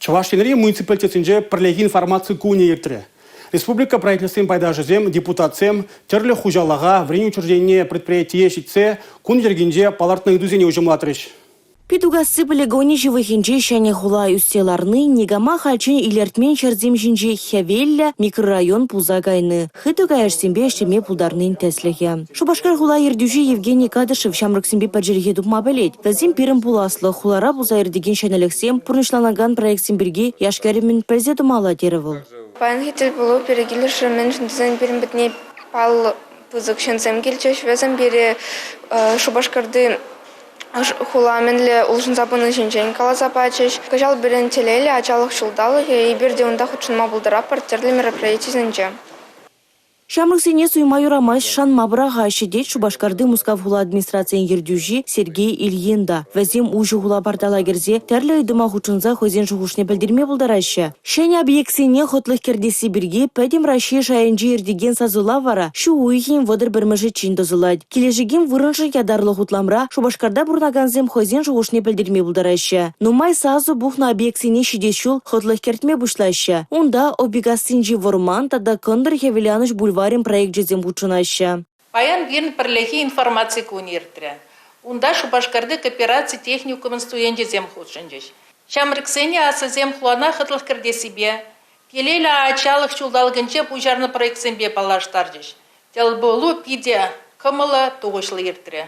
Чӑваш Енри муниципалитетсенче пӗрлехи информаци кунӗ иртрӗ. Республика правительствин пайташӗсем, депутатсем тӗрлӗ хуҫалӑха, вӗренӳ учрежденине, предприятие ҫитсе кун йӗркинче палӑртнӑ ыйтусене уҫӑмлатрӗҫ. Питукасси полигонӗ ҫывӑхӗнче ҫӗнӗ хула ӳссе ларни никама хальччен илӗртмен ҫӗрсем ҫинче хӗвеллӗ микрорайон пулса кайни хытӑ каяшсемпе ӗҫлеме пултарнин тӗслӗхӗ. Шупашкар хула ертӳҫи Евгений Кадышев ҫамрӑксемпе пӗр чӗлхе тупма пӗлет. Вӗсем пирӗн пуласлӑх, хулара пулса иртекен ҫӗнӗлӗхсем, пурнӑҫланакан проектсем пирки яш-кӗрӗмӗн пӗлсе тӑмалла терӗ вӑл. Паянхи тӗл пулу пире килӗшрӗ, мӗншӗн тесен пирӗн патне паллӑ пысӑк ҫынсем килчӗҫ. Вӗсем пире Шупашкарти хула мӗнле улшӑнса пыни ҫинчен каласа пачӗҫ. Кӑҫал пирӗн телейлӗ ачалӑх ҫулталӑкӗ, эпир те унта хутшӑнма пултаратпӑр тӗрлӗ мероприятисенче. Ҫамрӑксене суйма юрамасть, шанма пӑрахаҫҫӗ тет Шупашкарти Мускав хула администрацийӗн ертӳҫи Сергей Ильин та. Вӗсем уҫӑ хула портала кӗрсе тӗрлӗ ыйтӑма хутшӑнса хӑйсен шухӑшне пӗлтерме пултараҫҫӗ. Ҫӗнӗ объектсене хӑтлӑх кӗртесси пирки Пӗтӗм Раҫҫей шайӗнче иртекен сасӑлав вара ҫу уйӑхӗн 31-мӗшӗччен тӑсӑлать. Килӗшекен вырӑншӑн ятарлӑ хутламра Шупашкарта пурӑнакансем хӑйсен шухӑшне пӗлтерме пултараҫҫӗ. Нумай сасӑ пухнӑ объектсене ҫитес ҫул хӑтлӑх кӗртме пуҫлаҫҫӗ. Унта Опикассинчи вӑрман тата Кӑнтӑр Хӗвеланӑҫ бульварӗн проекчӗсем хутшӑнаҫҫӗ. Паян пирӗн пӗрлехи информаци кунӗ иртрӗ. Унта Шупашкарти коопераци техникумӗн студенчӗсем хутшӑнчӗҫ. Ҫамрӑксене аслисем хулана хӑтлӑх кӗртессипе, телейлӗ ачалӑх ҫулталӑкӗнче пуҫарнӑ проектсемпе паллаштарчӗҫ. Тӗлпулу питӗ кӑмӑллӑ, тухӑҫлӑ иртрӗ.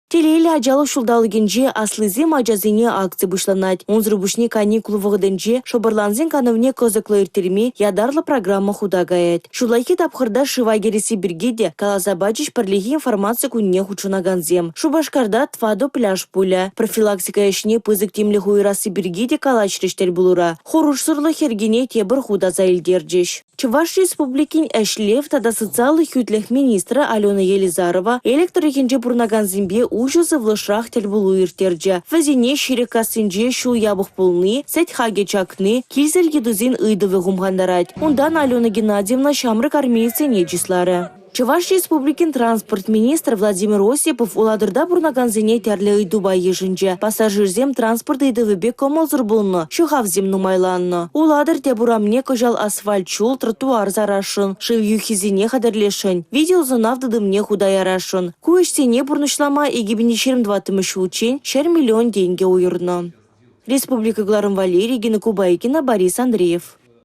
Телейлӗ ачалӑх ҫулталӑкӗнче «Аслисем ачасене» акци пуҫланать. Унсӑр пуҫне каникул вӑхӑтӗнче шӑпӑрлансен канӑвне кӑсӑклӑ ирттерме ятарлӑ программа хута каять. Ҫуллахи тапхӑрта шыва кӗресси пирки те каласа пачӗҫ пӗрлехи информаци кунне хутшӑнакансем. Шупашкарта тӑватӑ пляж пулӗ. Профилактика ӗҫне пысӑк тимлӗх уйӑрасси пирки те калаҫрӗҫ тӗл пулура. Хӑрушсӑрлӑх йӗркине тепӗр хут аса илтерчӗҫ. Чӑваш Республикин ӗҫлев тата социаллӑ хӳтлӗх министрӗ Алена Елизарова Элӗк тӑрӑхӗнче пурӑнакансемпе уҫӑ сывлӑшрах тӗл пулу ирттерчӗ. Вӗсене Ҫирӗккассинче ҫул япӑх пулни, сӗт хакӗ чакни, килсӗр йытӑсен ыйтӑвӗ хумхантарать. Унтан Алена Геннадьевна ҫамрӑк армеецсене чысларӗ. Чӑваш Республикин транспорт министрӗ Владимир Осипов Улатӑрта пурӑнакансене тӗрлӗ ыйтупа йышӑнчӗ. Пассажирсем транспорт ыйтӑвӗпе кӑмӑлсӑр пулнӑ, ҫӑхавсем нумайланнӑ. Улатӑр тӗп урамне кӑҫал асфальт ҫул, тротуар сарасшӑн, шыв юххисене хатӗрлесшӗн, видеосӑнав тытӑмне хута ярасшӑн. Ку ӗҫсене пурнӑҫлама 2024-мӗш ҫулччен 100 миллион тенкӗ уйӑрнӑ. Республика кӑларӑм валли Регина Кубайкина, Борис Андреев.